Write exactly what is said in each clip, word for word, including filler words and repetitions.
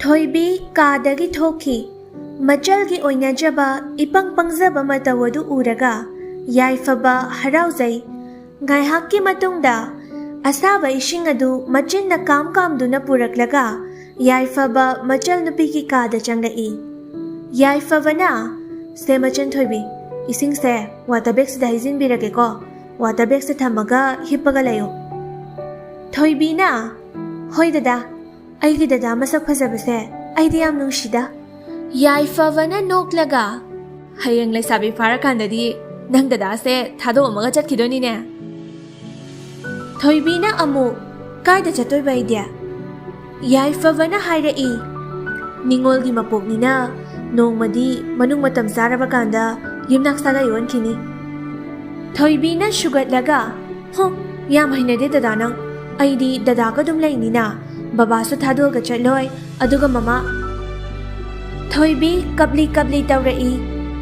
ꯊꯣꯏꯕꯤ ꯀꯥꯗꯒꯤ ꯊꯣꯛꯈꯤ꯫ ꯃꯆꯜꯒꯤ ꯑꯣꯏꯅꯖꯕ ꯏꯄꯪ ꯄꯪꯖꯕ ꯃꯇꯧ ꯑꯗꯨ ꯎꯔꯒ ꯌꯥꯏꯐꯕ ꯍꯔꯥꯎꯖꯩ꯫ ꯉꯥꯏꯍꯥꯛꯀꯤ ꯃꯇꯨꯡꯗ ꯑꯁꯥꯕ ꯏꯁꯤꯡ ꯑꯗꯨ ꯃꯆꯤꯟꯅ ꯀꯥꯝ ꯀꯥꯝꯗꯨꯅ ꯄꯨꯔꯛꯂꯒ ꯌꯥꯏꯐꯕ ꯃꯆꯜ ꯅꯨꯄꯤꯒꯤ ꯀꯥꯗ ꯆꯪꯂꯛꯏ꯫ ꯌꯥꯏꯐꯕꯅ, "ꯁꯦ ꯃꯆꯟ ꯊꯣꯏꯕꯤ, ꯏꯁꯤꯡꯁꯦ ꯋꯥꯇꯔ ꯕꯦꯒꯁꯤꯗ ꯍꯩꯖꯤꯟꯕꯤꯔꯒꯦꯀꯣ꯫ ꯋꯥꯇꯔ ꯕꯦꯒꯁꯦ ꯊꯝꯃꯒ ꯍꯤꯞꯄꯒ ꯂꯩꯌꯨ꯫" ꯊꯣꯏꯕꯤꯅ, "ꯍꯣꯏ ꯗꯗꯥ, ꯑꯩꯒꯤ ꯗꯗꯥ ꯃꯁꯛ ꯐꯖꯕꯁꯦ ꯑꯩꯗꯤ ꯌꯥꯝ ꯅꯨꯡꯁꯤꯗ꯫" ꯌꯥꯏꯐꯕꯅ ꯅꯣꯛꯂꯒ, "ꯍꯌꯦꯡ ꯂꯩꯁꯥꯕꯤ ꯐꯥꯔꯀꯥꯟꯗꯗꯤ ꯅꯪ ꯗꯗꯥꯁꯦ ꯊꯥꯗꯣꯛꯑꯝꯃꯒ ꯆꯠꯈꯤꯗꯣꯏꯅꯤꯅꯦ꯫" ꯊꯣꯏꯕꯤꯅ ꯑꯃꯨꯛ, "ꯀꯥꯏꯗ ꯆꯠꯇꯣꯏꯕ ꯑꯩꯗꯤ?" ꯌꯥꯏꯐꯕꯅ ꯍꯥꯏꯔꯛꯏ, "ꯅꯤꯉꯣꯜꯒꯤ ꯃꯄꯣꯛꯅꯤꯅ ꯅꯣꯡꯃꯗꯤ ꯃꯅꯨꯡ ꯃꯇꯝ ꯆꯥꯔꯕ ꯀꯥꯟꯗ ꯌꯨꯝꯅꯥꯛ ꯁꯥꯒꯩ ꯑꯣꯟꯈꯤꯅꯤ꯫" ꯊꯣꯏꯕꯤꯅ ꯁꯨꯒꯠꯂꯒ, "ꯍꯨꯝ, ꯌꯥꯝ ꯍꯩꯅꯗꯦ ꯗꯗꯥ ꯅꯪ꯫ ꯑꯩꯗꯤ ꯗꯗꯥꯒ ꯑꯗꯨꯝ ꯂꯩꯅꯤꯅ, ꯕꯕꯥꯁꯨ ꯊꯥꯗꯣꯛꯑꯒ ꯆꯠꯂꯣꯏ, ꯑꯗꯨꯒ ꯃꯃꯥ꯫" ꯊꯣꯏꯕꯤ ꯀꯞꯂꯤ ꯀꯞꯂꯤ ꯇꯧꯔꯛꯏ꯫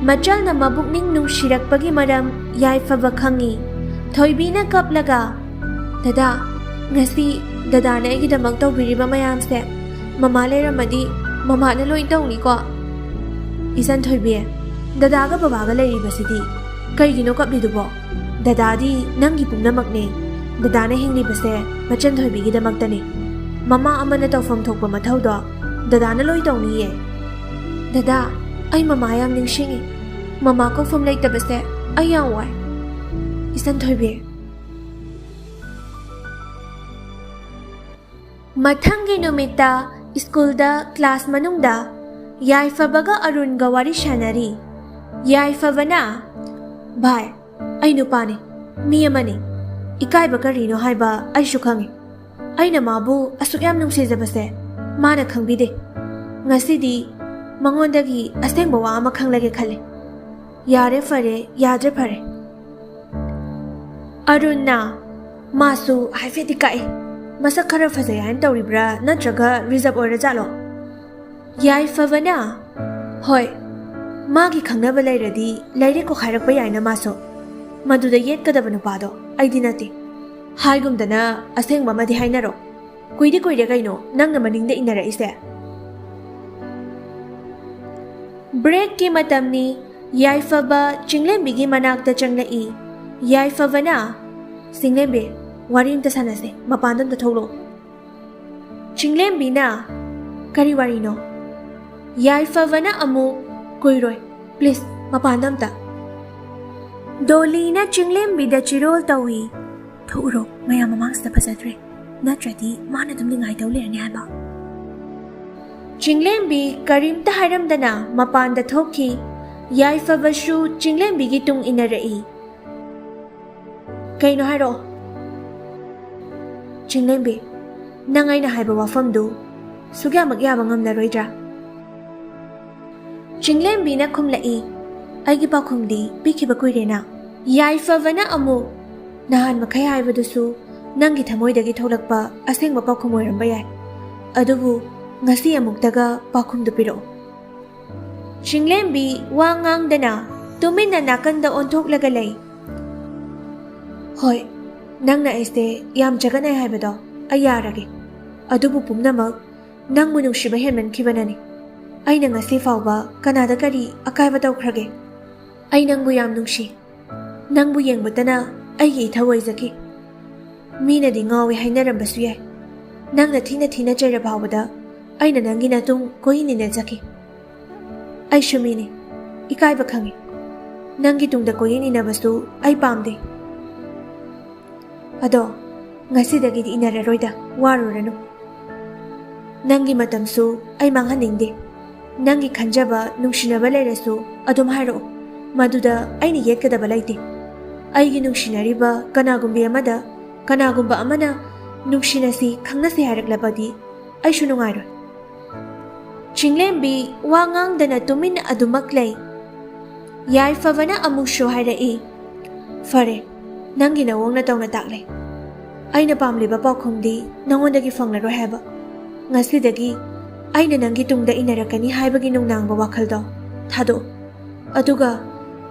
ꯃꯆꯜꯅ ꯃꯕꯨꯛꯅꯤꯡ ꯅꯨꯡꯁꯤꯔꯛꯄꯒꯤ ꯃꯔꯝ ꯌꯥꯏꯐꯕ ꯈꯪꯏ꯫ ꯊꯣꯏꯕꯤꯅ ꯀꯞꯂꯒ, "ꯗꯗꯥ, ꯉꯁꯤ ꯗꯗꯥꯅ ꯑꯩꯒꯤꯗꯃꯛ ꯇꯧꯕꯤꯔꯤꯕ ꯃꯌꯥꯝꯁꯦ ꯃꯃꯥ ꯂꯩꯔꯝꯃꯗꯤ ꯃꯃꯥꯅ ꯂꯣꯏ ꯇꯧꯅꯤꯀꯣ?" "ꯏꯆꯟ ꯊꯣꯏꯕꯤ, ꯗꯗꯥꯒ ꯕꯕꯥꯒ ꯂꯩꯔꯤꯕꯁꯤꯗꯤ ꯀꯩꯒꯤꯅꯣ ꯀꯞꯂꯤꯗꯨꯕꯣ? ꯗꯗꯥꯗꯤ ꯅꯪꯒꯤ ꯄꯨꯝꯅꯃꯛꯅꯦ꯫ ꯗꯗꯥꯅ ꯍꯤꯡꯂꯤꯕꯁꯦ ꯃꯆꯟ ꯊꯣꯏꯕꯤꯒꯤꯗꯃꯛꯇꯅꯦ꯫ ꯃꯃꯥ ꯑꯃꯅ ꯇꯧꯐꯝ ꯊꯣꯛꯄ ꯃꯊꯧꯗꯣ ꯗꯗꯥꯅ ꯂꯣꯏ ꯇꯧꯅꯤꯌꯦ꯫" "ꯗꯗꯥ, ꯑꯩ ꯃꯃꯥ ꯌꯥꯝ ꯅꯤꯡꯁꯤꯡꯉꯤ꯫ ꯃꯃꯥ ꯀꯧꯐꯝ ꯂꯩꯇꯕꯁꯦ ꯑꯩ ꯌꯥꯝ ꯋꯥꯏ꯫" "ꯏꯆꯟ ꯊꯣꯏꯕꯤ꯫" ꯃꯊꯪꯒꯤ ꯅꯨꯃꯤꯠꯇ ꯁ꯭ꯀꯨꯜꯗ ꯀ꯭ꯂꯥꯁ ꯃꯅꯨꯡꯗ ꯌꯥꯏꯐꯕꯒ ꯑꯔꯨꯟꯒ ꯋꯥꯔꯤ ꯁꯥꯟꯅꯔꯤ꯫ ꯌꯥꯏꯐꯕꯅ, "ꯚꯥꯏ, ꯑꯩ ꯅꯨꯄꯥꯅꯤ, ꯃꯤ ꯑꯃꯅꯤ꯫ ꯏꯀꯥꯏꯕ ꯀꯔꯤꯅꯣ ꯍꯥꯏꯕ ꯑꯩꯁꯨ ꯈꯪꯉꯤ꯫ ꯑꯩꯅ ꯃꯥꯕꯨ ꯑꯁꯨꯛ ꯌꯥꯝ ꯅꯨꯡꯁꯤꯖꯕꯁꯦ ꯃꯥꯅ ꯈꯪꯕꯤꯗꯦ꯫ ꯉꯁꯤꯗꯤ ꯃꯉꯣꯟꯗꯒꯤ ꯑꯁꯦꯡꯕ ꯋꯥ ꯑꯃ ꯈꯪꯂꯒꯦ ꯈꯜꯂꯤ꯫ ꯌꯥꯔꯦ ꯐꯔꯦ, ꯌꯥꯗ꯭ꯔꯦ ꯐꯔꯦ꯫" ꯑꯔꯨꯟꯅ, "ꯃꯥꯁꯨ ꯍꯥꯏꯐꯦꯠꯇꯤ ꯀꯛꯏ꯫ ꯃꯁꯛ ꯈꯔ ꯐꯖꯩ ꯍꯥꯏꯅ ꯇꯧꯔꯤꯕ꯭ꯔꯥ, ꯅꯠꯇ꯭ꯔꯒ ꯔꯤꯖꯔꯕ ꯑꯣꯏꯔꯖꯥꯠꯂꯣ?" ꯌꯥꯏꯐꯕꯅ, "ꯍꯣꯏ, ꯃꯥꯒꯤ ꯈꯪꯅꯕ ꯂꯩꯔꯗꯤ ꯂꯩꯔꯦ ꯀꯣꯛꯈꯥꯏꯔꯛꯄ ꯌꯥꯏꯅ ꯃꯥꯁꯨ꯫ ꯃꯗꯨꯗ ꯌꯦꯠꯀꯗꯕ ꯅꯨꯄꯥꯗꯣ ꯑꯩꯗꯤ ꯅꯠꯇꯦ꯫ ꯍꯥꯏꯒꯨꯝꯗꯅ ꯑꯁꯦꯡꯕ ꯑꯃꯗꯤ ꯍꯥꯏꯅꯔꯣ꯫ ꯀꯨꯏꯗꯤ ꯀꯨꯏꯔꯦ ꯀꯩꯅꯣ ꯅꯪꯅ ꯃꯅꯤꯡꯗ ꯏꯟꯅꯔꯛꯏꯁꯦ꯫" ꯕ꯭ꯔꯦꯛꯀꯤ ꯃꯇꯝꯅꯤ꯫ ꯌꯥꯏꯐꯕ ꯆꯤꯡꯂꯦꯝꯕꯤꯒꯤ ꯃꯅꯥꯛꯇ ꯆꯪꯂꯛꯏ꯫ ꯌꯥꯏꯐꯕꯅ, "ꯆꯤꯡꯂꯦꯝꯕꯤ, ꯋꯥꯔꯤ ꯑꯝꯇ ꯁꯥꯟꯅꯁꯦ, ꯃꯄꯥꯟꯗ ꯑꯝꯇ ꯊꯣꯛꯂꯛꯑꯣ꯫" ꯆꯤꯡꯂꯦꯝꯕꯤꯅ, "ꯀꯔꯤ ꯋꯥꯔꯤꯅꯣ?" ꯌꯥꯏꯐꯕꯅ ꯑꯃꯨꯛ, "ꯀꯨꯏꯔꯣꯏ, ꯄ꯭ꯂꯤꯖ, ꯃꯄꯥꯟꯗ ꯑꯝꯇ꯫" ꯗꯣꯂꯤꯅ ꯆꯤꯡꯂꯦꯝꯕꯤꯗ ꯆꯤꯔꯣꯜ ꯇꯧꯏ꯫ "ꯊꯣꯛꯎꯔꯣ, ꯃꯌꯥꯝ ꯃꯃꯥꯡꯁꯤꯗ ꯐꯖꯗ꯭ꯔꯦ, ꯅꯠꯇ꯭ꯔꯗꯤ ꯃꯥꯅ ꯑꯗꯨꯝ ꯅꯤꯡꯉꯥꯏ ꯇꯧ ꯂꯩꯔꯅꯤ ꯍꯥꯏꯕ꯫" ꯆꯤꯡꯂꯦꯝꯕꯤ ꯀꯔꯤꯝꯇ ꯍꯥꯏꯔꯝꯗꯅ ꯃꯄꯥꯟꯗ ꯊꯣꯛꯈꯤ꯫ ꯌꯥꯏꯐꯕꯁꯨ ꯆꯤꯡꯂꯦꯝꯕꯤꯒꯤ ꯇꯨꯡ ꯏꯟꯅꯔꯛꯏ꯫ "ꯀꯩꯅꯣ ꯍꯥꯏꯔꯛꯑꯣ꯫" "ꯆꯤꯡꯂꯦꯝꯕꯤ, ꯅꯪ ꯑꯩꯅ ꯍꯥꯏꯕ ꯋꯥꯐꯝꯗꯨ ꯁꯨꯛꯌꯥꯃꯛ ꯌꯥꯕ ꯉꯝꯂꯔꯣꯏꯗ꯭ꯔꯥ?" ꯆꯤꯡꯂꯦꯝꯕꯤꯅ ꯈꯨꯝꯂꯛꯏ, "ꯑꯩꯒꯤ ꯄꯥꯎꯈꯨꯝꯗꯤ ꯄꯤꯈꯤꯕ ꯀꯨꯏꯔꯦꯅ꯫" ꯌꯥꯏꯐꯕꯅ ꯑꯃꯨꯛ, "ꯅꯍꯥꯟ ꯃꯈꯩ ꯍꯥꯏꯕꯗꯨꯁꯨ ꯅꯪꯒꯤ ꯊꯃꯣꯏꯗꯒꯤ ꯊꯣꯛꯂꯛꯄ ꯑꯁꯦꯡꯕ ꯄꯥꯎꯈꯨꯝ ꯑꯣꯏꯔꯝꯕ ꯌꯥꯏ, ꯑꯗꯨꯕꯨ ꯉꯁꯤ ꯑꯃꯨꯛꯇꯒ ꯄꯥꯎꯈꯨꯝꯗꯨ ꯄꯤꯔꯛꯑꯣ꯫" ꯆꯤꯡꯂꯦꯝꯕꯤ ꯋꯥ ꯉꯥꯡꯗꯅ ꯇꯨꯃꯤꯟꯅ ꯅꯥꯀꯟꯗ ꯑꯣꯟꯊꯣꯛꯂꯒ ꯂꯩ꯫ "ꯍꯣꯏ, ꯅꯪꯅ ꯑꯩꯁꯦ ꯌꯥꯝ ꯆꯒꯠꯅꯩ ꯍꯥꯏꯕꯗꯣ ꯑꯩ ꯌꯥꯔꯒꯦ꯫ ꯑꯗꯨꯕꯨ ꯄꯨꯝꯅꯃꯛ ꯅꯪꯕꯨ ꯅꯨꯡꯁꯤꯕ ꯍꯦꯟꯃꯟꯈꯤꯕꯅꯅꯤ꯫ ꯑꯩꯅ ꯉꯁꯤ ꯐꯥꯎꯕ ꯀꯅꯥꯗ ꯀꯔꯤ ꯑꯀꯥꯏꯕ ꯇꯧꯈ꯭ꯔꯒꯦ? ꯑꯩ ꯅꯪꯕꯨ ꯌꯥꯝ ꯅꯨꯡꯁꯤ꯫ ꯅꯪꯕꯨ ꯌꯦꯡꯕꯇꯅ ꯑꯩꯒꯤ ꯏꯊꯧ ꯑꯣꯏꯖꯈꯤ꯫ ꯃꯤꯅꯗꯤ ꯉꯥꯎꯏ ꯍꯥꯏꯅꯔꯝꯕꯁꯨ ꯌꯥꯏ꯫ ꯅꯪꯅ ꯊꯤꯅ ꯊꯤꯅ ꯆꯩꯔ ꯐꯥꯎꯕꯗ ꯑꯩꯅ ꯅꯪꯒꯤ ꯅꯇꯨꯡ ꯀꯣꯏꯏꯟ ꯏꯟꯅꯖꯈꯤ꯫ ꯑꯩꯁꯨ ꯃꯤꯅꯤ, ꯏꯀꯥꯏꯕ ꯈꯪꯏ꯫ ꯅꯪꯒꯤ ꯇꯨꯡꯗ ꯀꯣꯏꯏꯟ ꯏꯟꯅꯕꯁꯨ ꯑꯩ ꯄꯥꯝꯗꯦ꯫ ꯑꯗꯣ ꯉꯁꯤꯗꯒꯤꯗꯤ ꯏꯟꯅꯔꯔꯣꯏꯗ, ꯋꯥꯔꯨꯔꯅꯨ꯫ ꯅꯪꯒꯤ ꯃꯇꯝꯁꯨ ꯑꯩ ꯃꯥꯡꯍꯟꯅꯤꯡꯗꯦ꯫ ꯅꯪꯒꯤ ꯈꯟꯖꯕ, ꯅꯨꯡꯁꯤꯅꯕ ꯂꯩꯔꯁꯨ ꯑꯗꯨꯝ ꯍꯥꯏꯔꯛꯑꯣ꯫ ꯃꯗꯨꯗ ꯑꯩꯅ ꯌꯦꯠꯀꯗꯕ ꯂꯩꯇꯦ꯫ ꯑꯩꯒꯤ ꯅꯨꯡꯁꯤꯅꯔꯤꯕ ꯀꯅꯥꯒꯨꯝꯕꯤ ꯑꯃꯗ ꯀꯅꯥꯒꯨꯝꯕ ꯑꯃꯅ ꯅꯨꯡꯁꯤꯅꯁꯤ, ꯈꯪꯅꯁꯤ ꯍꯥꯏꯔꯛꯂꯕꯗꯤ ꯑꯩꯁꯨ ꯅꯨꯡꯉꯥꯏꯔꯣꯏ꯫" ꯆꯤꯡꯂꯦꯝꯕꯤ ꯋꯥ ꯉꯥꯡꯗꯅ ꯇꯨꯃꯤꯟꯅ ꯑꯗꯨꯃꯛ ꯂꯩ꯫ ꯌꯥꯏꯐꯕꯅ ꯑꯃꯨꯛꯁꯨ ꯍꯥꯏꯔꯛꯏ, "ꯐꯔꯦ, ꯅꯪꯒꯤ ꯅꯋꯣꯡ ꯅꯇꯧꯅ ꯇꯥꯛꯂꯦ꯫ ꯑꯩꯅ ꯄꯥꯝꯂꯤꯕ ꯄꯥꯎꯈꯨꯝꯗꯤ ꯅꯉꯣꯟꯗꯒꯤ ꯐꯪꯂꯔꯣꯏ ꯍꯥꯏꯕ꯫ ꯉꯁꯤꯗꯒꯤ ꯑꯩꯅ ꯅꯪꯒꯤ ꯇꯨꯡꯗ ꯏꯟꯅꯔꯛꯀꯅꯤ ꯍꯥꯏꯕꯒꯤ ꯅꯨꯡꯅꯥꯡꯕ ꯋꯥꯈꯜꯗꯣ ꯊꯥꯗꯣꯛꯎ꯫ ꯑꯗꯨꯒ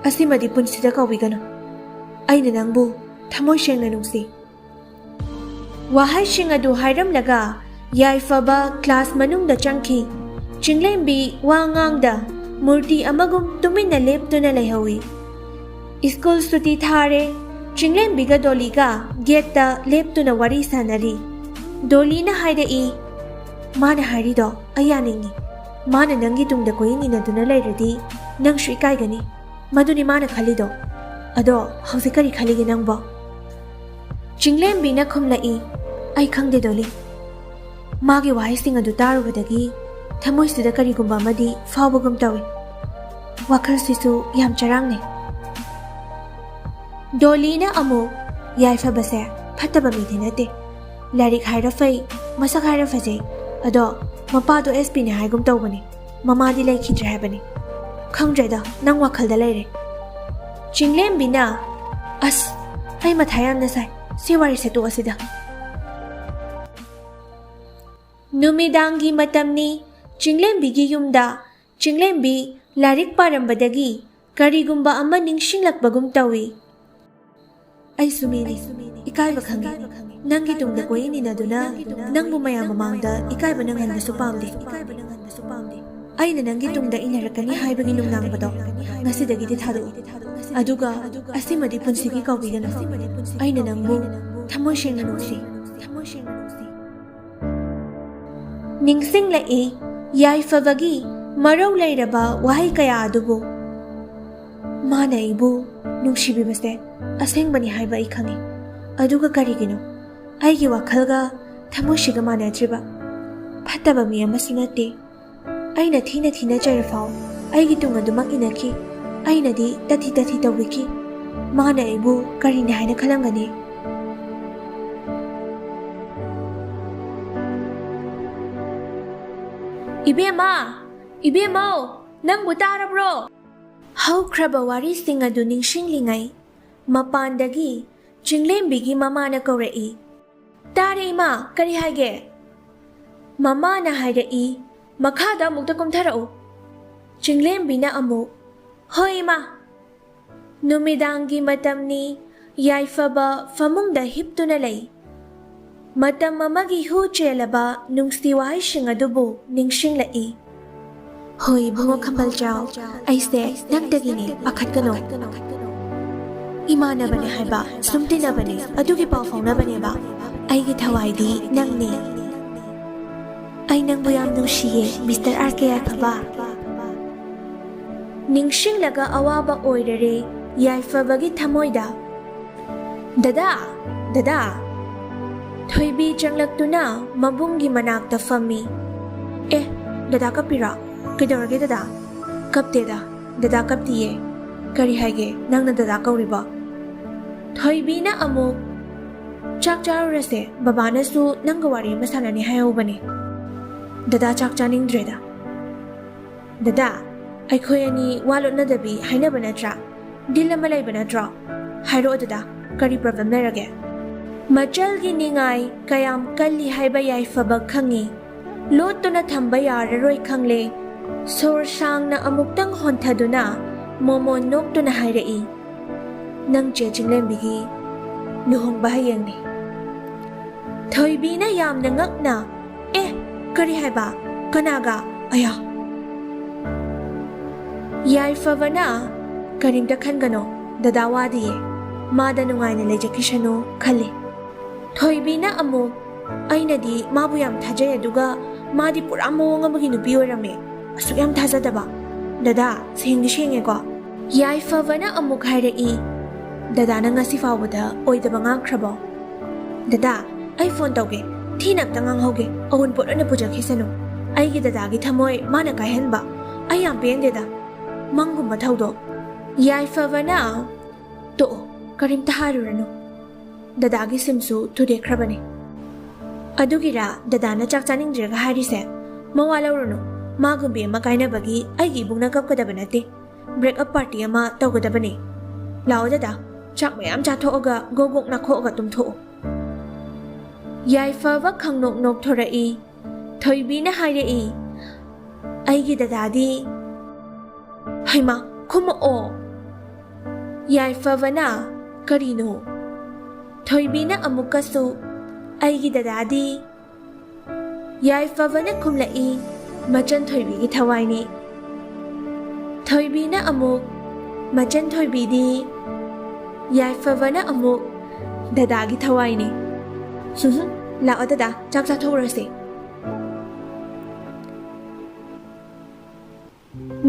ꯑꯁꯤꯃꯗꯤ ꯄꯨꯟꯁꯤꯗ ꯀꯥꯎꯕꯤꯒꯅꯨ꯫ ꯑꯩꯅ ꯅꯪꯕꯨ ꯊꯃꯣꯏ ꯁꯦꯡꯅ ꯅꯨꯡꯁꯤ꯫" ꯋꯥꯍꯩꯁꯤꯡ ꯑꯗꯨ ꯍꯥꯏꯔꯝꯂꯒ ꯌꯥꯏꯐꯕ ꯀ꯭ꯂꯥꯁ ꯃꯅꯨꯡꯗ ꯆꯪꯈꯤ꯫ ꯆꯤꯡꯂꯦꯝꯕꯤ ꯋꯥ ꯉꯥꯡꯗ ꯃꯨꯔꯇꯤ ꯑꯃꯒꯨꯝ ꯇꯨꯃꯤꯟꯅ ꯂꯦꯞꯇꯨꯅ ꯂꯩꯍꯧꯏ꯫ ꯁ꯭ꯀꯨꯜ ꯁꯨꯇꯤ ꯊꯥꯔꯦ꯫ ꯆꯤꯡꯂꯦꯝꯕꯤꯒ ꯗꯣꯂꯤꯒ ꯒꯦꯠꯇ ꯂꯦꯞꯇꯨꯅ ꯋꯥꯔꯤ ꯁꯥꯟꯅꯔꯤ꯫ ꯗꯣꯂꯤꯅ ꯍꯥꯏꯔꯛꯏ, "ꯃꯥꯅ ꯍꯥꯏꯔꯤꯗꯣ ꯑꯩ ꯌꯥꯅꯤꯡꯉꯤ꯫ ꯃꯥꯅ ꯅꯪꯒꯤ ꯇꯨꯡꯗ ꯀꯣꯏꯏꯟ ꯏꯟꯅꯗꯨꯅ ꯂꯩꯔꯗꯤ ꯅꯪꯁꯨ ꯏꯀꯥꯏꯒꯅꯤ꯫ ꯃꯗꯨꯅꯤ ꯃꯥꯅ ꯈꯜꯂꯤꯗꯣ꯫ ꯑꯗꯣ ꯍꯧꯖꯤꯛ ꯀꯔꯤ ꯈꯜꯂꯤꯒꯦ ꯅꯪꯕꯣ?" ꯆꯤꯡꯂꯦꯝꯕꯤꯅ ꯈꯨꯝꯂꯛꯏ, "ꯑꯩ ꯈꯪꯗꯦ ꯗꯣꯂꯤ꯫ ꯃꯥꯒꯤ ꯋꯥꯍꯩꯁꯤꯡ ꯑꯗꯨ ꯇꯥꯔꯨꯕꯗꯒꯤ ꯊꯃꯣꯏꯁꯤꯗ ꯀꯔꯤꯒꯨꯝꯕ ꯑꯃꯗꯤ ꯐꯥꯎꯕꯒꯨꯝ ꯇꯧꯏ꯫ ꯋꯥꯈꯜꯁꯤꯁꯨ ꯌꯥꯝ ꯆꯔꯥꯡꯅꯩ꯫" ꯗꯣꯂꯤꯅ ꯑꯃꯨꯛ, "ꯌꯥꯏꯐꯕꯁꯦ ꯐꯠꯇꯕ ꯃꯤꯗꯤ ꯅꯠꯇꯦ꯫ ꯂꯥꯏꯔꯤꯛ ꯍꯥꯏꯔ ꯐꯩ, ꯃꯁꯛ ꯍꯥꯏꯔ ꯐꯖꯩ꯫ ꯑꯗꯣ ꯃꯄꯥꯗꯣ ꯑꯦꯁ ꯄꯤꯅꯦ ꯍꯥꯏꯒꯨꯝ ꯇꯧꯕꯅꯤ꯫ ꯃꯃꯥꯗꯤ ꯂꯩꯈꯤꯗ꯭ꯔꯦ ꯍꯥꯏꯕꯅꯤ꯫ ꯈꯪꯗ꯭ꯔꯦꯗ, ꯅꯪ ꯋꯥꯈꯜꯗ ꯂꯩꯔꯦ꯫" ꯆꯤꯡꯂꯦꯝꯕꯤꯅ, "ꯑꯁ, ꯑꯩ ꯃꯊꯥ ꯌꯥꯝꯅ ꯁꯥꯏ꯫ ꯁꯤ ꯋꯥꯔꯤꯁꯦ ꯇꯣꯛꯑꯁꯤꯗ꯫" ꯅꯨꯃꯤꯗꯥꯡꯒꯤ ꯃꯇꯝꯅꯤ꯫ ꯆꯤꯡꯂꯦꯝꯕꯤꯒꯤ ꯌꯨꯝꯗ ꯆꯤꯡꯂꯦꯝꯕꯤ ꯂꯥꯏꯔꯤꯛ ꯄꯥꯔꯝꯕꯗꯒꯤ ꯀꯔꯤꯒꯨꯝꯕ ꯑꯃ ꯅꯤꯡꯁꯤꯡꯂꯛꯄꯒꯨꯝ ꯇꯧꯏ꯫ "ꯑꯩꯁꯨ ꯃꯤꯅꯤ, ꯏꯀꯥꯏꯕ ꯈꯪꯉꯤ꯫ ꯅꯪꯒꯤ ꯇꯨꯡꯗ ꯀꯣꯏꯏꯟ ꯏꯟꯅꯗꯨꯅ ꯅꯪꯕꯨ ꯃꯌꯥꯝ ꯃꯃꯥꯡꯗ ꯏꯀꯥꯏꯕ ꯅꯪꯍꯟꯕꯁꯨ ꯄꯥꯝꯗꯦ꯫ ꯑꯩꯅ ꯅꯪꯒꯤ ꯇꯨꯡꯗ ꯏꯟꯅꯔꯛꯀꯅꯤ ꯍꯥꯏꯕꯒꯤ ꯅꯨꯡꯅꯥꯡꯕꯗꯣ ꯉꯁꯤꯗꯒꯤꯗꯤ ꯊꯥꯗꯣꯛꯎ꯫ ꯑꯗꯨꯒ ꯑꯁꯤꯃꯗꯤ ꯄꯨꯟꯁꯤꯒꯤ ꯀꯥꯎꯕꯤꯒꯅꯨ꯫ ꯑꯩꯅ ꯅꯪꯕꯨ ꯊꯃꯣꯏ ꯁꯦꯡꯅ ꯅꯨꯡꯁꯤ꯫" ꯅꯤꯡꯁꯤꯡꯂꯛꯏ ꯌꯥꯏꯐꯕꯒꯤ ꯃꯔꯧ ꯂꯩꯔꯕ ꯋꯥꯍꯩ ꯀꯌꯥ ꯑꯗꯨꯕꯨ꯫ "ꯃꯥꯅ ꯑꯩꯕꯨ ꯅꯨꯡꯁꯤꯕꯤꯕꯁꯦ ꯑꯁꯦꯡꯕꯅꯤ ꯍꯥꯏꯕ ꯑꯩ ꯈꯪꯏ꯫ ꯑꯗꯨꯒ ꯀꯔꯤꯒꯤꯅꯣ ꯑꯩꯒꯤ ꯋꯥꯈꯜꯒ ꯊꯃꯣꯏꯁꯤꯒ ꯃꯥꯟꯅꯗ꯭ꯔꯤꯕ? ꯐꯠꯇꯕ ꯃꯤ ꯑꯃꯁꯨ ꯅꯠꯇꯦ꯫ ꯑꯩꯅ ꯊꯤꯅ ꯊꯤꯅ ꯆꯩꯔꯐꯥꯎ ꯑꯩꯒꯤ ꯇꯨꯡ ꯑꯗꯨꯃꯛ ꯏꯟꯅꯈꯤ꯫ ꯑꯩꯅꯗꯤ ꯇꯊꯤ ꯇꯊꯤ ꯇꯧꯕꯤꯈꯤ꯫ ꯃꯥꯅ ꯑꯩꯕꯨ ꯀꯔꯤꯅꯤ ꯍꯥꯏꯅ ꯈꯜꯂꯝꯒꯅꯤ?" "ꯏꯕꯦꯝꯃ! ꯏꯕꯦꯝꯃꯧ! ꯅꯪꯕꯨ ꯇꯥꯔꯕ꯭ꯔꯣ?" ꯍꯧꯈ꯭ꯔꯕ ꯋꯥꯔꯤꯁꯤꯡ ꯑꯗꯨ ꯅꯤꯡꯁꯤꯡꯂꯤꯉꯩ ꯃꯄꯥꯟꯗꯒꯤ ꯆꯤꯡꯂꯦꯝꯕꯤꯒꯤ ꯃꯃꯥꯅ ꯀꯧꯔꯛꯏ꯫ "ꯇꯥꯔꯦ ꯏꯃꯥ, ꯀꯔꯤ ꯍꯥꯏꯒꯦ?" ꯃꯃꯥꯅ ꯍꯥꯏꯔꯛꯏ, "ꯃꯈꯥꯗ ꯑꯃꯨꯛꯇ ꯀꯨꯝꯊꯔꯛꯎ꯫" ꯆꯤꯡꯂꯦꯝꯕꯤꯅ ꯑꯃꯨꯛ, "ꯍꯣꯏ ꯏꯃꯥ꯫" ꯅꯨꯃꯤꯗꯥꯡꯒꯤ ꯃꯇꯝꯅꯤ, ꯌꯥꯏꯐꯕ ꯐꯃꯨꯡꯗ ꯍꯤꯞꯇꯨꯅ ꯂꯩ꯫ ꯃꯇꯝ ꯑꯃꯒꯤ ꯍꯨ ꯆꯦꯜꯂꯕ ꯅꯨꯡꯁꯤ ꯋꯥꯍꯩꯁꯤꯡ ꯑꯗꯨꯕꯨ ꯅꯤꯡꯁꯤꯡꯂꯛꯏ꯫ ꯍꯣꯏ ꯏꯕꯨꯡꯉꯣ ꯈꯝꯕꯜꯆꯥꯎ, ꯑꯩꯁꯦ ꯅꯪꯗꯒꯤꯅꯦ, ꯄꯥꯈꯠꯀꯅꯣ꯫ ꯏꯃꯥꯟꯅꯕꯅꯦ ꯍꯥꯏꯕ, ꯁꯨꯝ ꯇꯤꯟꯅꯕꯅꯦ, ꯑꯗꯨꯒꯤ ꯄꯥꯎ ꯐꯥꯎꯅꯕꯅꯦꯕ꯫ ꯑꯩꯒꯤ ꯊꯋꯥꯏꯗꯤ ꯅꯪꯅꯦ꯫ ꯑꯩ ꯅꯪꯕꯨ ꯌꯥꯝ ꯅꯨꯡꯁꯤꯌꯦ, ꯃꯤꯁꯇꯔ ꯑꯥꯔ ꯀꯦ ꯌꯥꯏꯐꯕ꯫ ꯅꯤꯡꯁꯤꯡꯂꯒ ꯑꯋꯥꯕ ꯑꯣꯏꯔꯔꯦ ꯌꯥꯏꯐꯕꯒꯤ ꯊꯃꯣꯏꯗ꯫ "ꯗꯗꯥ! ꯗꯗꯥ!" ꯊꯣꯏꯕꯤ ꯆꯪꯂꯛꯇꯨꯅ ꯃꯕꯨꯡꯒꯤ ꯃꯅꯥꯛꯇ ꯐꯝꯃꯤ꯫ "ꯑꯦ, ꯗꯗꯥ ꯀꯞꯄꯤꯔꯣ? ꯀꯩꯗꯧꯔꯒꯦ ꯗꯗꯥ?" "ꯀꯞꯇꯦꯗ, ꯗꯗꯥ ꯀꯞꯇꯤꯌꯦ꯫ ꯀꯔꯤ ꯍꯥꯏꯒꯦ ꯅꯪꯅ ꯗꯗꯥ ꯀꯧꯔꯤꯕꯣ?" ꯊꯣꯏꯕꯤꯅ ꯑꯃꯨꯛ, "ꯆꯥꯛ ꯆꯥꯔꯨꯔꯁꯦ, ꯕꯕꯥꯅꯁꯨ ꯅꯪꯒ ꯋꯥꯔꯤ ꯑꯃ ꯁꯥꯟꯅꯅꯤ ꯍꯥꯏꯍꯧꯕꯅꯦ꯫" "ꯗꯗꯥ ꯆꯥꯛ ꯆꯥꯅꯤꯡꯗ꯭ꯔꯦꯗ꯫" "ꯗꯗꯥ, ꯑꯩꯈꯣꯏ ꯑꯅꯤ ꯋꯥ ꯂꯣꯠꯅꯗꯕꯤ ꯍꯥꯏꯅꯕ ꯅꯠꯇ꯭ꯔꯥ? ꯗꯤꯜ ꯑꯃ ꯂꯩꯕ ꯅꯠꯇ꯭ꯔꯣ? ꯍꯥꯏꯔꯛꯑꯣ ꯗꯗꯥ, ꯀꯔꯤ ꯄ꯭ꯔꯣꯕ꯭ꯂꯦꯝ ꯂꯩꯔꯒꯦ?" ꯃꯆꯜꯒꯤ ꯅꯤꯡꯉꯥꯏ ꯀꯌꯥꯝ ꯀꯜꯂꯤ ꯍꯥꯏꯕ ꯌꯥꯏꯐꯕ ꯈꯪꯉꯤ꯫ ꯂꯣꯠꯇꯨꯅ ꯊꯝꯕ ꯌꯥꯔꯔꯣꯏ ꯈꯪꯂꯦ꯫ ꯁꯣꯔ ꯁꯥꯡꯅ ꯑꯃꯨꯛꯇꯪ ꯍꯣꯟꯊꯗꯨꯅ ꯃꯣꯃꯣꯟ ꯅꯣꯛꯇꯨꯅ ꯍꯥꯏꯔꯛꯏ, "ꯅꯪ ꯆꯦ ꯆꯤꯡꯂꯦꯝꯕꯤꯒꯤ ꯂꯨꯍꯣꯡꯕ ꯍꯌꯦꯡꯅꯤ꯫" ꯊꯣꯏꯕꯤꯅ ꯌꯥꯝꯅ ꯉꯛꯅ, "ꯑꯦ, ꯀꯔꯤ ꯍꯥꯏꯕ? ꯀꯅꯥꯒ? ꯑꯌꯥ!" ꯌꯥꯏꯐꯕꯅ, "ꯀꯔꯤꯝꯇ ꯈꯟꯒꯅꯣ, ꯗꯗꯥ ꯋꯥꯗꯤꯌꯦ꯫ ꯃꯥꯗ ꯅꯨꯡꯉꯥꯏꯅ ꯂꯩꯖꯈꯤꯁꯅꯨ ꯈꯜꯂꯤ꯫" ꯊꯣꯏꯕꯤꯅ ꯑꯃꯨꯛ, "ꯑꯩꯅꯗꯤ ꯃꯥꯕꯨ ꯌꯥꯝ ꯊꯥꯖꯩ, ꯑꯗꯨꯒ ꯃꯥꯗꯤ ꯄꯨꯔꯥ ꯃꯑꯣꯡ ꯑꯃꯒꯤ ꯅꯨꯄꯤ ꯑꯣꯏꯔꯝꯃꯦ꯫ ꯑꯁꯨꯛ ꯌꯥꯝ ꯊꯥꯖꯗꯕ꯫ ꯗꯗꯥ, ꯁꯦꯡꯗꯤ ꯁꯦꯡꯉꯦꯀꯣ?" ꯌꯥꯏꯐꯕꯅ ꯑꯃꯨꯛ ꯍꯥꯏꯔꯛꯏ, "ꯗꯗꯥꯅ ꯉꯁꯤ ꯐꯥꯎꯕꯗ ꯑꯣꯏꯗꯕ ꯉꯥꯡꯈ꯭ꯔꯕꯣ? ꯗꯗꯥ, ꯑꯩ ꯐꯣꯟ ꯇꯧꯒꯦ, ꯊꯤꯅ ꯑꯝꯇ ꯉꯥꯡꯍꯧꯒꯦ, ꯑꯋꯨꯟꯄꯣꯠ ꯑꯣꯏꯅ ꯄꯨꯖꯈꯤꯁꯅꯨ꯫ ꯑꯩꯒꯤ ꯗꯗꯥꯒꯤ ꯊꯃꯣꯏ ꯃꯥꯅ ꯀꯥꯏꯍꯟꯕ, ꯑꯩ ꯌꯥꯝ ꯄꯦꯟꯗꯦꯗ꯫ ꯃꯪꯒꯨꯝꯕ ꯊꯧꯗꯣꯛ꯫" ꯌꯥꯏꯐꯕꯅ, "ꯇꯣꯛꯑꯣ, ꯀꯔꯤꯝꯇ ꯍꯥꯏꯔꯨꯔꯅꯨ꯫ ꯗꯗꯥꯒꯤ ꯁꯤꯝꯁꯨ ꯊꯨꯗꯦꯛꯈ꯭ꯔꯕꯅꯤ꯫" "ꯑꯗꯨꯒꯤꯔꯥ ꯗꯗꯥꯅ ꯆꯥꯛ ꯆꯥꯅꯤꯡꯗ꯭ꯔꯦꯒ ꯍꯥꯏꯔꯤꯁꯦ? ꯃꯋꯥ ꯂꯧꯔꯨꯅꯨ, ꯃꯥꯒꯨꯝꯕꯤ ꯑꯃ ꯀꯥꯏꯅꯕꯒꯤ ꯑꯩꯒꯤ ꯏꯕꯨꯡꯅ ꯀꯞꯀꯗꯕ ꯅꯠꯇꯦ꯫ ꯕ꯭ꯔꯦꯛ ꯑꯞ ꯄꯥꯔꯇꯤ ꯑꯃ ꯇꯧꯒꯗꯕꯅꯤ꯫ ꯂꯥꯛꯑꯣ ꯗꯗꯥ, ꯆꯥꯛ ꯃꯌꯥꯝ ꯆꯥꯊꯣꯛꯑꯒ ꯒꯣꯛ ꯒꯣꯛ ꯅꯥꯈꯣꯛꯑꯒ ꯇꯨꯝꯊꯣꯛꯑꯣ꯫" ꯌꯥꯏꯐꯕ ꯈꯪꯅꯣꯛ ꯅꯣꯛꯊꯣꯔꯛꯏ꯫ ꯊꯣꯏꯕꯤꯅ ꯍꯥꯏꯔꯛꯏ, "ꯑꯩꯒꯤ ꯗꯗꯥꯗꯤ꯫" "ꯍꯩꯃꯥ, ꯈꯨꯝꯃꯛꯑꯣ꯫" ꯌꯥꯏꯐꯕꯅ, "ꯀꯔꯤꯅꯣ?" ꯊꯣꯏꯕꯤꯅ ꯑꯃꯨꯛꯀꯁꯨ, "ꯑꯩꯒꯤ ꯗꯗꯥꯗꯤ꯫" ꯌꯥꯏꯐꯕꯅ ꯈꯨꯝꯂꯛꯏ, "ꯃꯆꯟ ꯊꯣꯏꯕꯤꯒꯤ ꯊꯋꯥꯏꯅꯤ, ꯊꯣꯏꯕꯤꯅ ꯑꯃꯨꯛ, "ꯃꯆꯟ ꯊꯣꯏꯕꯤꯗꯤ?" ꯌꯥꯏꯐꯕꯅ ꯑꯃꯨꯛ, "ꯗꯗꯥꯒꯤ ꯊꯋꯥꯏꯅꯦ꯫ ꯂꯥꯛꯑꯣ ꯗꯗꯥ, ꯆꯥꯛ ꯆꯥꯊꯣꯛꯎꯔꯁꯦ꯫"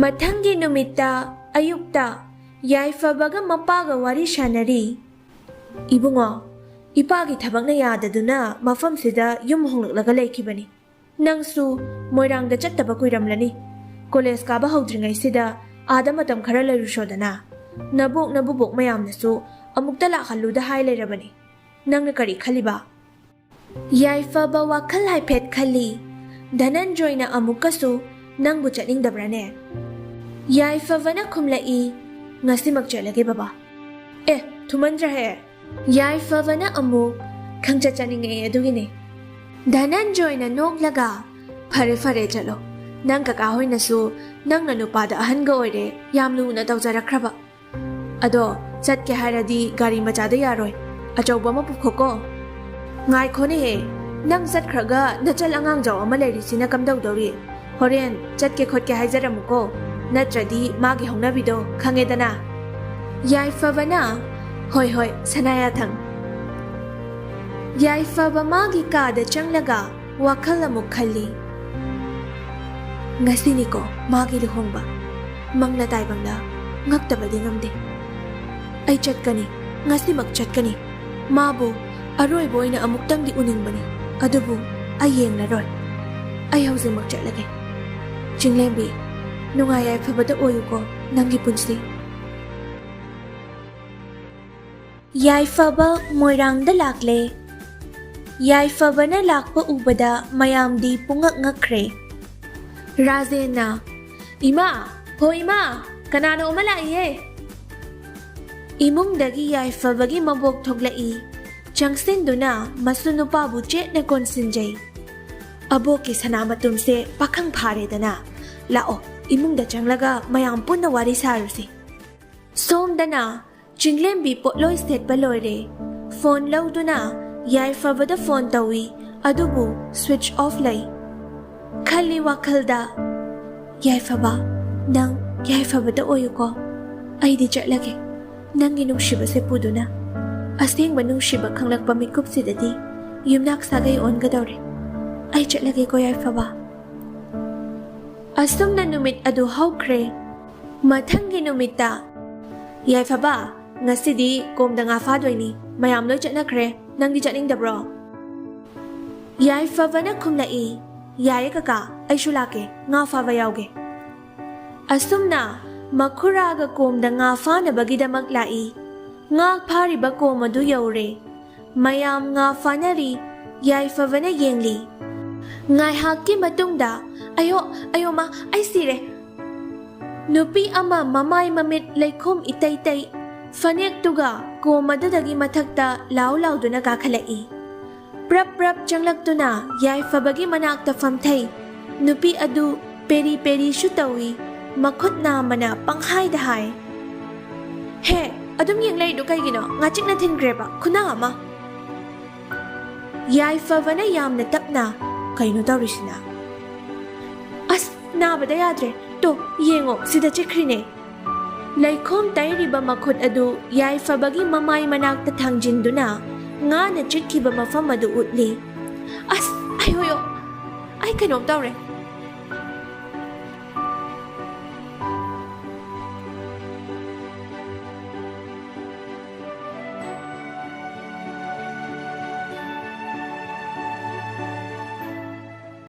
ꯃꯊꯪꯒꯤ ꯅꯨꯃꯤꯠꯇ ꯑꯌꯨꯛꯇ ꯌꯥꯏꯐꯕꯒ ꯃꯄꯥꯒ ꯋꯥꯔꯤ ꯁꯥꯟꯅꯔꯤ꯫ "ꯏꯕꯨꯡꯉꯣ, ꯏꯄꯥꯒꯤ ꯊꯕꯛꯅ ꯌꯥꯗꯗꯨꯅ ꯃꯐꯝꯁꯤꯗ ꯌꯨꯝ ꯍꯣꯡꯂꯛꯂꯒ ꯂꯩꯈꯤꯕꯅꯤ꯫ ꯅꯪꯁꯨ ꯃꯣꯏꯔꯥꯡꯗ ꯆꯠꯇꯕ ꯀꯨꯏꯔꯝꯂꯅꯤ꯫ ꯀꯣꯂꯦꯖ ꯀꯥꯕ ꯍꯧꯗ꯭ꯔꯤꯉꯩꯁꯤꯗ ꯑꯥꯗ ꯃꯇꯝ ꯈꯔ ꯂꯩꯔꯨꯁꯣꯗꯅ꯫ ꯅꯕꯣꯛ ꯅꯕꯨꯕꯣꯛ ꯃꯌꯥꯝꯅꯁꯨ ꯑꯃꯨꯛꯇ ꯂꯥꯛꯍꯜꯂꯨꯗ ꯍꯥꯏ ꯂꯩꯔꯕꯅꯤ꯫ ꯅꯪꯅ ꯀꯔꯤ ꯈꯜꯂꯤꯕ?" ꯌꯥꯏꯐꯕ ꯋꯥꯈꯜ ꯍꯥꯏꯐꯦꯠ ꯈꯜꯂꯤ꯫ ꯙꯅꯟꯖꯣꯏꯅ ꯑꯃꯨꯛꯀꯁꯨ, "ꯅꯪꯕꯨ ꯆꯠꯅꯤꯡꯗꯕ꯭ꯔꯥꯅꯦ?" ꯌꯥꯏꯐꯕꯅ ꯈꯨꯝꯂꯛꯏ, "ꯉꯁꯤꯃꯛ ꯆꯠꯂꯒꯦ ꯕꯕꯥ꯫" "ꯑꯦ, ꯊꯨꯃꯟꯗ꯭ꯔꯍꯦ?" ꯌꯥꯏꯐꯕꯅ ꯑꯃꯨꯛ, "ꯈꯪꯆꯠ ꯆꯠꯅꯤꯡꯉꯛꯑꯦ, ꯑꯗꯨꯒꯤꯅꯦ꯫" ꯙꯅꯟꯖꯣꯏꯅ ꯅꯣꯛꯂꯒ, "ꯐꯔꯦ ꯐꯔꯦ, ꯆꯠꯂꯣ꯫ ꯅꯪ ꯀꯀꯥ ꯍꯣꯏꯅꯁꯨ ꯅꯪꯅ ꯅꯨꯄꯥꯗ ꯑꯍꯟꯒ ꯑꯣꯏꯔꯦ, ꯌꯥꯝ ꯂꯨꯅ ꯇꯧꯖꯔꯛꯈ꯭ꯔꯕ꯫ ꯑꯗꯣ ꯆꯠꯀꯦ ꯍꯥꯏꯔꯗꯤ ꯒꯥꯔꯤ ꯃꯆꯥꯗ ꯌꯥꯔꯣꯏ, ꯑꯆꯧꯕ ꯑꯃ ꯄꯨꯈꯣꯀꯣ꯫" "ꯉꯥꯏꯈꯣꯅꯦꯍꯦ, ꯅꯪ ꯆꯠꯈ꯭ꯔꯒ ꯅꯆꯜ ꯑꯉꯥꯡꯖꯥꯎ ꯑꯃ ꯂꯩꯔꯤꯁꯤꯅ ꯀꯝꯗꯧꯗꯧꯔꯤ? ꯍꯣꯔꯦꯟ ꯆꯠꯀꯦ ꯈꯣꯠꯀꯦ ꯍꯥꯏꯖꯔꯝꯃꯨꯀꯣ, ꯅꯠꯇ꯭ꯔꯗꯤ ꯃꯥꯒꯤ ꯍꯧꯅꯕꯤꯗꯣ ꯈꯪꯉꯦꯗꯅ꯫" ꯌꯥꯏꯐꯕꯅ, "ꯍꯣꯏ ꯍꯣꯏ, ꯁꯅꯥꯌꯥꯊꯪ꯫" ꯌꯥꯏꯐꯕ ꯃꯥꯒꯤ ꯀꯥꯗ ꯆꯪꯂꯒ ꯋꯥꯈꯜ ꯑꯃꯨꯛ ꯈꯜꯂꯤ꯫ "ꯉꯁꯤꯅꯤꯀꯣ ꯃꯥꯒꯤ ꯂꯨꯍꯣꯡꯕ꯫ ꯃꯪꯂ ꯇꯥꯏꯕꯪꯂ ꯉꯛꯇꯕꯗꯤ ꯉꯝꯗꯦ꯫ ꯑꯩ ꯆꯠꯀꯅꯤ, ꯉꯁꯤꯃꯛ ꯆꯠꯀꯅꯤ꯫ ꯃꯥꯕꯨ ꯑꯔꯣꯏꯕ ꯑꯣꯏꯅ ꯑꯃꯨꯛꯇꯪꯗꯤ ꯎꯅꯤꯡꯕꯅꯤ, ꯑꯗꯨꯕꯨ ꯑꯩ ꯌꯦꯡꯂꯔꯣꯏ꯫ ꯑꯩ ꯍꯧꯖꯤꯛꯃꯛ ꯆꯠꯂꯒꯦ꯫ ꯆꯤꯡꯂꯦꯝꯕꯤ, ꯅꯨꯡꯉꯥꯏ ꯌꯥꯏꯐꯕꯗ ꯑꯣꯏꯌꯨꯀꯣ ꯅꯪꯒꯤ ꯄꯨꯟꯁꯤ꯫" ꯌꯥꯏꯐꯕ ꯃꯣꯏꯔꯥꯡꯗ ꯂꯥꯛꯂꯦ꯫ ꯌꯥꯏꯐꯕꯅ ꯂꯥꯛꯄ ꯎꯕꯗ ꯃꯌꯥꯝꯗꯤ ꯄꯨꯡꯉꯛ ꯉꯛꯈ꯭ꯔꯦ꯫ ꯔꯥꯖꯦꯟꯅ, "ꯏꯃꯥ, ꯍꯣ ꯏꯃꯥ, ꯀꯅꯥꯅꯣ ꯑꯃ ꯂꯥꯛꯏꯍꯦ!" ꯏꯃꯨꯡꯗꯒꯤ ꯌꯥꯏꯐꯕꯒꯤ ꯃꯕꯣꯛ ꯊꯣꯛꯂꯛꯏ꯫ ꯆꯪꯁꯤꯟꯗꯨꯅ ꯃꯁꯨ ꯅꯨꯄꯥꯕꯨ ꯆꯦꯠꯅ ꯀꯣꯟꯁꯤꯟꯖꯩ꯫ "ꯑꯕꯣꯛꯀꯤ ꯁꯅꯥ ꯃꯇꯨꯝꯁꯦ ꯄꯥꯈꯪ ꯐꯥꯔꯦꯗꯅ꯫ ꯂꯥꯛꯑꯣ, ꯏꯃꯨꯡꯗ ꯆꯪꯂꯒ ꯃꯌꯥꯝ ꯄꯨꯟꯅ ꯋꯥꯔꯤ ꯁꯥꯔꯨꯁꯤ꯫" ꯁꯣꯝꯗꯅ ꯆꯤꯡꯂꯦꯝꯕꯤ ꯄꯣꯠꯂꯣꯏ ꯁꯦꯠꯄ ꯂꯣꯏꯔꯦ꯫ ꯐꯣꯟ ꯂꯧꯗꯨꯅ ꯌꯥꯏꯐꯕꯗ ꯐꯣꯟ ꯇꯧꯏ, ꯑꯗꯨꯕꯨ switch off ꯂꯩ꯫ ꯈꯜꯂꯤ ꯋꯥꯈꯜꯗ, "ꯌꯥꯏꯐꯕ, ꯅꯪ ꯌꯥꯏꯐꯕꯗ ꯑꯣꯏꯌꯨꯀꯣ꯫ ꯑꯩꯗꯤ ꯆꯠꯂꯒꯦ, ꯅꯪꯒꯤ ꯅꯨꯡꯁꯤꯕꯁꯦ ꯄꯨꯗꯨꯅ꯫ ꯑꯁꯦꯡꯕ ꯅꯨꯡꯁꯤꯕ ꯈꯪꯂꯛꯄ ꯃꯤꯀꯨꯞꯁꯤꯗꯗꯤ ꯌꯨꯝꯅꯥꯛ ꯁꯥꯒꯩ ꯑꯣꯟꯒꯗꯧꯔꯦ꯫ ꯑꯩ ꯆꯠꯂꯒꯦꯀꯣ ꯌꯥꯏꯐꯕ꯫ ꯑꯁꯨꯝꯅ ꯅꯨꯃꯤꯠ ꯑꯗꯨ ꯍꯧꯈ꯭ꯔꯦ꯫ ꯃꯊꯪꯒꯤ ꯅꯨꯃꯤꯠꯇ, "ꯌꯥꯏꯐꯕ, ꯉꯁꯤꯗꯤ ꯀꯣꯝꯗ ꯉꯥ ꯐꯥꯗꯣꯏꯅꯤ꯫ ꯃꯌꯥꯝ ꯂꯣꯏ ꯆꯠꯅꯈ꯭ꯔꯦ꯫ ꯅꯪꯗꯤ ꯆꯠꯅꯤꯡꯗꯕ꯭ꯔꯣ?" ꯌꯥꯏꯐꯕꯅ ꯈꯨꯝꯂꯛꯏ, "ꯌꯥꯏꯌꯦ ꯀꯀꯥ, ꯑꯩꯁꯨ ꯂꯥꯛꯀꯦ, ꯉꯥ ꯐꯥꯕ ꯌꯥꯎꯒꯦ"꯫ ꯑꯁꯨꯝꯅ ꯃꯈꯨꯔꯥꯒ ꯀꯣꯝꯗ ꯉꯥ ꯐꯥꯅꯕꯒꯤꯗꯃꯛ ꯂꯥꯛꯏ꯫ ꯉꯥ ꯐꯥꯔꯤꯕ ꯀꯣꯝ ꯑꯗꯨ ꯌꯧꯔꯦ꯫ ꯃꯌꯥꯝ ꯉꯥ ꯐꯥꯅꯔꯤ꯫ ꯌꯥꯏꯐꯕꯅ ꯌꯦꯡꯂꯤ꯫ ꯉꯥꯏꯍꯥꯛꯀꯤ ꯃꯇꯨꯡꯗ, "ꯑꯌꯣ, ꯑꯌꯣ ꯃꯥ, ꯑꯩ ꯁꯤꯔꯦ!" ꯅꯨꯄꯤ ꯑꯃ ꯃꯃꯥꯏ ꯃꯃꯤꯠ ꯂꯩꯈꯣꯝ ꯏꯇꯩ ꯇꯩ, ꯐꯅꯦꯛꯇꯨꯒ ꯀꯣꯝ ꯑꯗꯨꯗꯒꯤ ꯃꯊꯛꯇ ꯂꯥꯎ ꯂꯥꯎꯗꯨꯅ ꯀꯥꯈꯠꯂꯛꯏ꯫ ꯄ꯭ꯔꯞ ꯄ꯭ꯔꯞ ꯆꯪꯂꯛꯇꯨꯅ ꯌꯥꯏꯐꯕꯒꯤ ꯃꯅꯥꯛꯇ ꯐꯝꯊꯩ꯫ ꯅꯨꯄꯤ ꯑꯗꯨ ꯄꯦꯔꯤ ꯄꯦꯔꯤꯁꯨ ꯇꯧꯏ, ꯃꯈꯨꯠ ꯅꯥꯝꯃꯅ ꯄꯪꯍꯥꯏꯗ ꯍꯥꯏ, "ꯍꯦ, ꯑꯗꯨꯝ ꯌꯦꯡ ꯂꯩꯔꯤꯗꯨ ꯀꯩꯒꯤꯅꯣ? ꯉꯥꯆꯤꯛꯅ ꯊꯤꯟꯈ꯭ꯔꯦꯕ, ꯈꯨꯅꯥ ꯑꯃ!" ꯌꯥꯏꯐꯕꯅ ꯌꯥꯝꯅ ꯇꯞꯅ, "ꯀꯩꯅꯣ ꯇꯧꯔꯤꯁꯤꯅ? ꯑꯁ, ꯅꯥꯕꯗ ꯌꯥꯗ꯭ꯔꯦ꯫ ꯇꯣ, ꯌꯦꯡꯉꯣ, ꯁꯤꯗ ꯆꯤꯛꯈ꯭ꯔꯤꯅꯦ!" ꯂꯩꯈꯣꯝ ꯇꯩꯔꯤꯕ ꯃꯈꯨꯠ ꯑꯗꯨ ꯌꯥꯏꯐꯕꯒꯤ ꯃꯃꯥꯏ ꯃꯅꯥꯛꯇ ꯊꯥꯡꯖꯤꯟꯗꯨꯅ ꯉꯥꯅ ꯆꯤꯛꯈꯤꯕ ꯃꯐꯝ ꯑꯗꯨ ꯎꯠꯂꯤ꯫ "ꯑꯁ, ꯑꯩ ꯍꯣꯌꯣ, ꯑꯩ ꯀꯩꯅꯣꯝ ꯇꯧꯔꯦ꯫